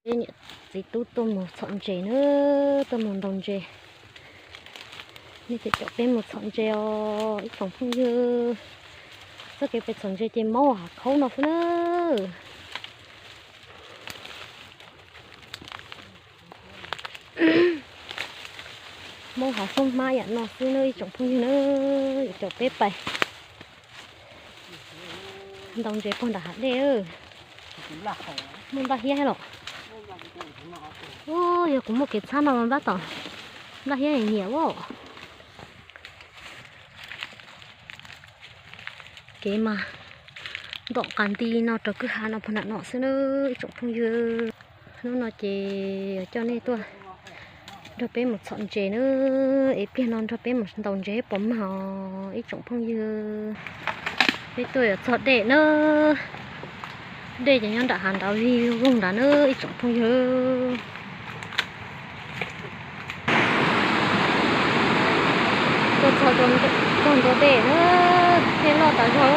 Peb niam txiv tub tuaj mus txhom ntses na, tuaj mus ntaus ntses. Nej caum peb mus txhom ntses os ib tsoom phooj ywg. Txoj kev pem txhom ntses ces maub hav khaub no xwb na. Maub hav xub hmab yam no xwb na ib tsoom phooj ywg na. Caum peb pais ntaus ntses puag nram hav dej. Muaj nplaj hiab los? Yog kuv muaj kev txhab no mas npaj tom nplaj hiab nyiam os. Kev mas ntom qas nti no rau kwj ha no puag nram no xwb na ib tsoom phooj ywg. Hnub no ces coj nej tuaj nrog peb mus txhom ntses na, es pliag no nrog peb mus ntaus ntses pom mag os ib tsoom phooj ywg. Peb tuaj yuav txog dej na, dej ces nyob nram hav nrad vig voog nrad na ib tsoom phooj ywg. Tuaj txog txog ntua dej na, dej loj tas zog.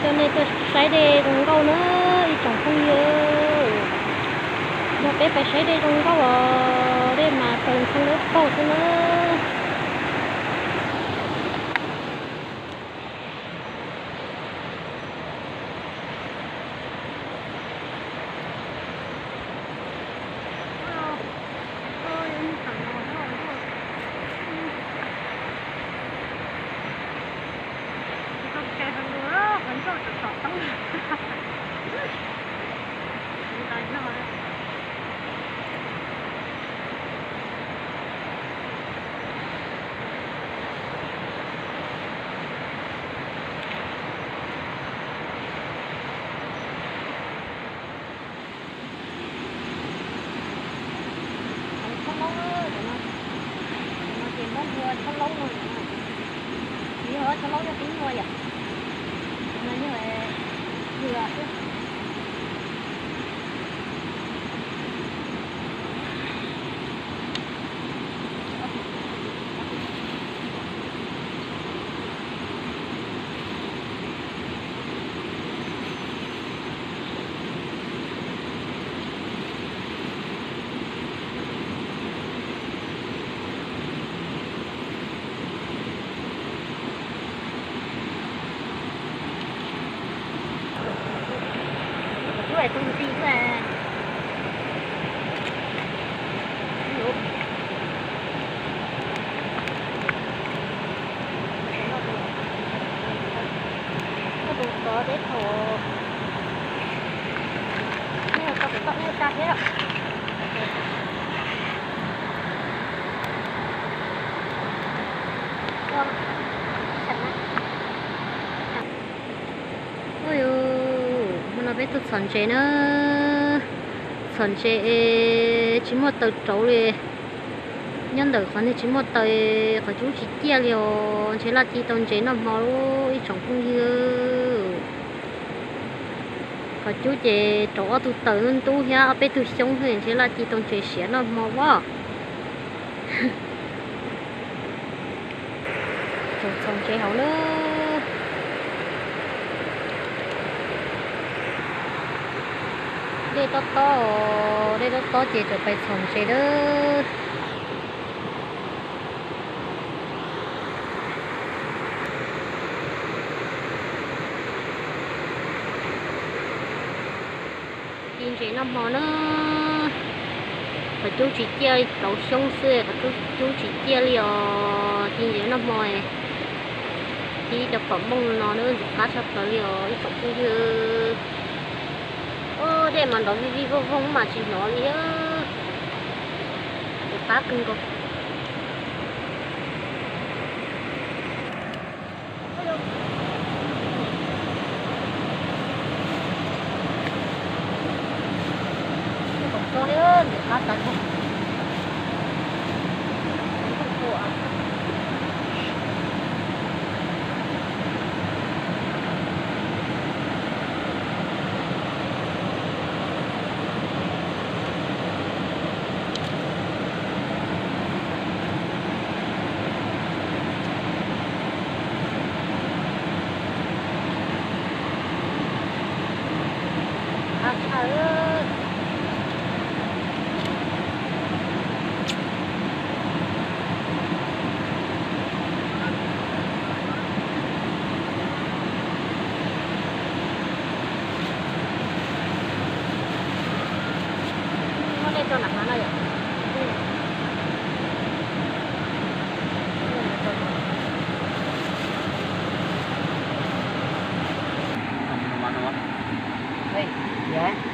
Coj nej tuaj saib dej zoo nkauj na ib tsoom phooj ywg. Nrog peb pais saib dej zoo nkauj os, dej mas taws ntxhee lub paug xwb na. Txhob laub, no ces muab npua txhob laub no. Tsis yog txhob laub, yog peb nyuag yom. No yog hwm xwb. Ua li, hmo no peb tuaj txhom ntses na, txhom ntses es tsis muaj taws rauv li. Nyob ntawm qhov niag tsis muaj taws, qhov cub tsis ciaj li os, ntshe laj ci tau ntses noj hmo ib tsoom phooj ywg. Qhov cub ces rauv ob tug taws ntub ntub thiab ob peb tug xyoob xwb ntshe laj ci tau ntses siav noj hmo as. Txhom ntses hauv na. Dej tob tob os, dej tob tob ces tseem pais txhom ntses lawm. Ci ntses noj hmo na, qhov cub tsis ciaj li, rau xyoob xwb qhov cub tsis ciaj li os. Ci ntses noj hmo, ci cov pom mooj no na ntxim qab tshaj plaws li os ib tsoom phooj ywg. Dej mas nrov vij vij voog voog mas tsis hnov li, ntxim qab kawg nkaus.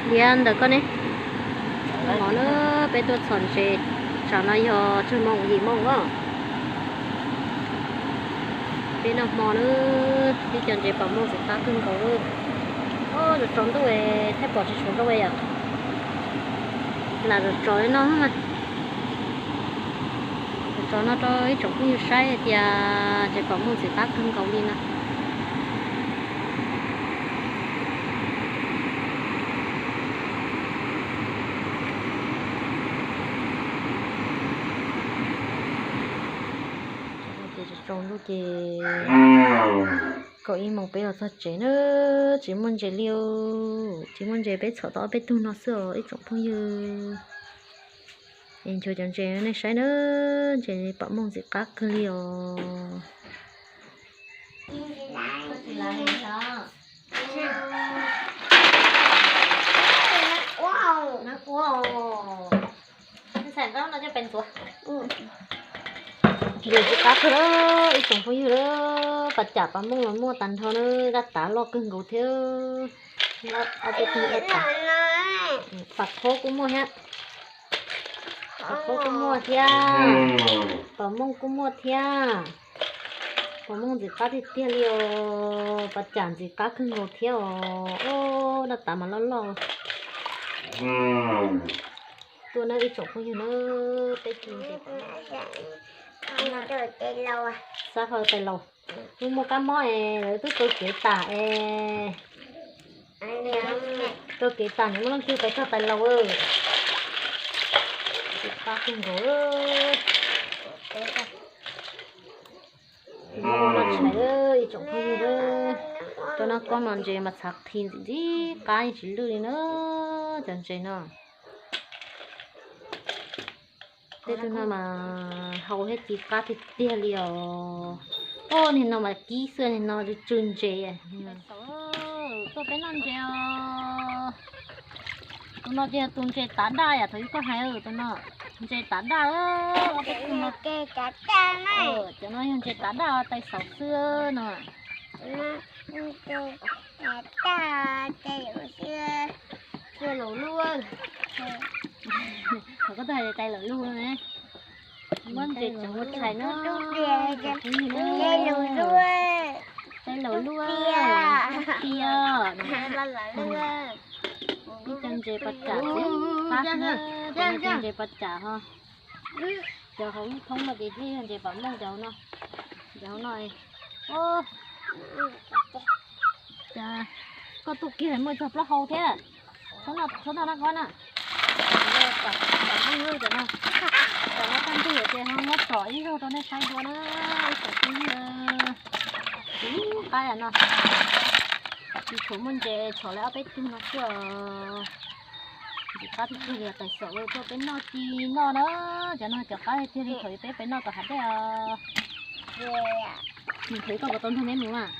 Liab ntawm koj ne. Mov na, peb tuaj txhom ntses, tsam no yog tsawg moos, yim moos os. Peb noj hmo na, peb cov ntses pom mooj ntxim qab kawg nkaus. Tsaus ntuj thiaj pom tsis tshua zoo yom. Lam tsaus tsaus li no mas. Tsaus tsaus no rau ib tsoom phooj ywg saib hais tias ntses pom mooj ntxim qab kawg nkaus li no. Ces tsaus ntuj ces kaum ib moos peb los txog tsev na, tsis muaj ntses li. Tsis muaj ntses, peb txhom tau ob peb tug no xwb os ib tsoom phooj ywg. Es nchuav cov ntses nej saib na, ntses pom mooj ntxim qab kawg li os. Ntses ntxim qab kawg lawm ib tsoom phooj ywg lawm, pas cam pas mooj los muaj tag nrho na, dab tav loj kawg nkaus thiab. Ob peb tug dab tav, pas khob kuj muaj thiab. Pas khob kuj muaj thiab, pas mooj kuj muaj thiab. Pas mooj ntxim qab tiag tiag li os, pas cam ntxim qab kawg nkaus thiab os. Dab tav mas loj loj. Tuaj na ib tsoom phooj ywg na, peb ci ntses. Xav hawm tais laus, twb muaj kab mob es lawv twb taw kev tas es, taw kev tas nws muaj leej twg pais txog tais laus. Ntxim qab kawg nkaus. Ib tsoom phooj ywg, rau noj koj no ntses mas txhav qhi ntxim ntxim qab yeej tsis lwj li na, cov ntses no. Tej tug no mas hau thiab ci qab tiag tiag li os. Oj, niag no mas kib xwb, niag no tsw ntses. Tuaj peb noj ntses os. Tus no ces yog tus ntses tav daj yam thaum ub koj hais, tus no ntses tav daj. Cov no yog ntses tav daj, tais xaus xwb no. Tais laus lub. Thaum koj tuaj hais tais laus lub ne, muab ntses tseem ua tshais na. Tais laus lub, tais laus lub. Ib co ntses pas cam, ib co ntses pas cam ho. Cov hauv lub thoob no ces thiaj yog ntses pas mooj cov hauv no. Cov hauv no, koj tuaj kiag muaj txog plaub hau thiab. Txhob noj na koj na. Cov no, cov no kaj ntug ces ho muab tsom ib zaug rau nej saib dua na. Tsom ib zaug. Qab no tsis tshua muaj ntses, tsom li ob peb tug no xwb os. Cov qab tiag tiag li, pais xaum tuaj peb noj tsis noj na. Cov no cov qab tiag tiag li, thaum peb pais noj tom hav dej os. Nws thwv koj puas tau nrog neb mus mas?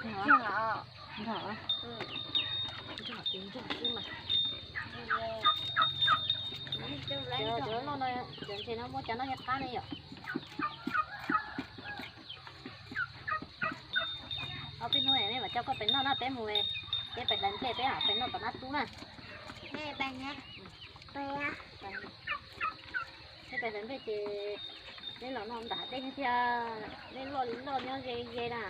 Nrog, nrog, nrog xwb mas. Cov loj no, cov ntses no muaj cov noj thiab qab ne yom. Ob peb hnub nej mam coj koj pem noj na, peb mus, peb pem hlawv nplej, peb pem noj tom nab tub na. Peb pem hlawv nplej ces nej los noj nram dej thiab, nej loj li loj nyob ze ze na.